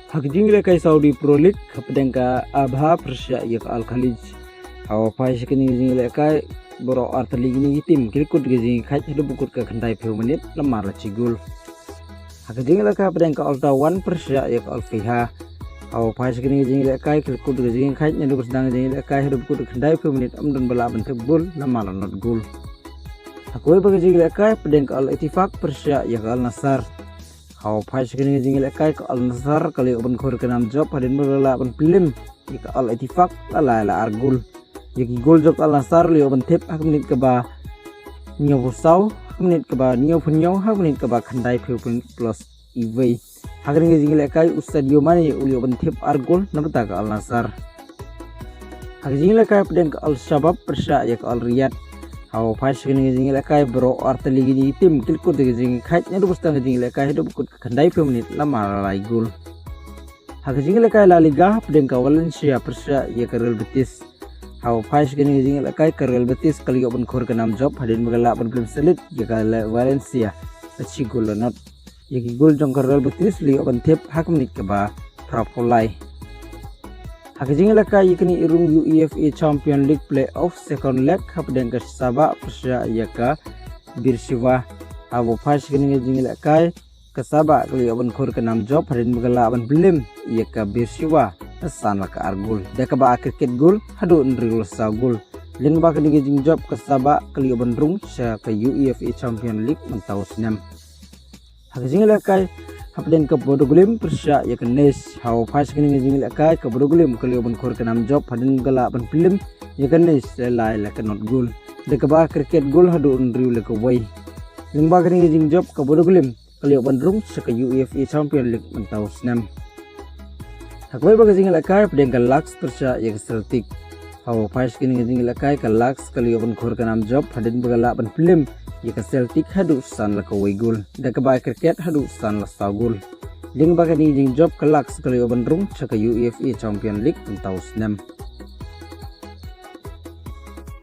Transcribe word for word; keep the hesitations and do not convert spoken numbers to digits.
Ha ka jingïalehkai Saudi Pro League, hapdeng ka Abha pyrshah ïa ka Al Khaleej. Hawa phai sha kane ka jingïalehkai, baroh artylli kine ki team ki la kut ka jingïakhaid haduh ba kut ka khyndaiphew minit, namar la shi gol. Ha ka jingïalehkai hapdeng ka Al Taawoun pyrshah ïa ka Al Feiha. Hawa phai sha kane ka jingïalehkai, ki la kut ka jingïakhaid naduh ba sdang ka jingïalehkai haduh ba kut ka khyndaiphew minit, ym don ba lah ban thep gol, namar la nod gol. Ha kawei pat ka jingïalehkai, hapdeng ka Al Ettifaq pyrshah ïa ka Al Nassr. Hawa phai sha kane ka jingïalehkai, ka Al Nassr ka la ïoh ban khur ka nam jop, hadien ba ka la lah ban pynlem ïa ka Al Ettifaq la lai la ar gol. Ïa ki gol jong ka Al Nassr la ïoh ban thep ha ka minit kaba hynñiewphew saw, ha ka minit kaba hynñiewphew hynñiew, ha ka minit kaba khyndaiphew plus iwei. Ha kane ka jingïalehkai, u Sadio Mane u la ïoh ban thep ar gol na bynta ka Al Nassr. Ha ka jingïalehkai hapdeng ka Al Shabab pyrshah ïa ka Al Riyadh. Hawa phai sha kane ka jingïalehkai, baroh artylli kine ki team ki la kut ka jingïakhaid naduh ba sdang ka jingïalehkai haduh ba kut ka khyndaiphew minit, namar la lai gol. Ha ka jingïalehkai La Liga, hapdeng ka Valencia pyrshah ïa ka Real Betis. Hawa phai sha kane ka jingïalehkai, ka Real Betis ka la ïoh ban khur ka nam jop, hadien ba ka la lah ban pynlem sha lid ïa ka Valencia da shi gol la nod. Ïa ki gol jong ka Real Betis la ïoh ban thep ha ka minit kaba phra phew lai. Ha ka jingïalehkai ïa kane i rung UEFA Champion League Playoff Second Leg, hapdeng ka Sabah pyrshah ïa ka Beersheva. Hawa phai sha kane ka jingïalehkai, ka Sabah ka la ïoh ban khur ka nam jop, hadien ba ka la lah ban pynlem ïa ka Beersheva da san la ka ar gol, da kaba ar cricket gol haduh hynriew la saw gol. Lyngba kane ka jingjop, ka Sabah ka la ïoh ban rung sha ka UEFA Champion League mynta u snem. Ha ka jingïalehkai hapdeng ka Bodo Glimt pyrshah ïa ka Nice. Hawa phai sha kane ka jingïalehkai, ka Bodo Glimt ka la ïoh ban khur ka nam jop, hadien ba ka la lah ban pynlem ïa ka Nice da lai la ka nod gol, da kaba ar cricket gol haduh hynriew la ka wei. Lyngba kane ka jingjop, ka Bodo Glimt ka la ïoh ban rung sha ka UEFA Champion League mynta u snem. Ha kawei pat ka jingïalehkai, hapdeng ka LASK pyrshah ïa ka Celtic. Hawa phai sha kane ka jingïalehkai, ka LASK ka la ïoh ban khur ka nam jop, hadien ba ka la lah ban pynlem ïa ka Celtic haduh san la ka wei gol, da kaba ar cricket haduh san la saw gol. Lyngba kane ka jingjop, ka LASK ka la ïoh ban rung sha ka UEFA Champion League mynta u snem.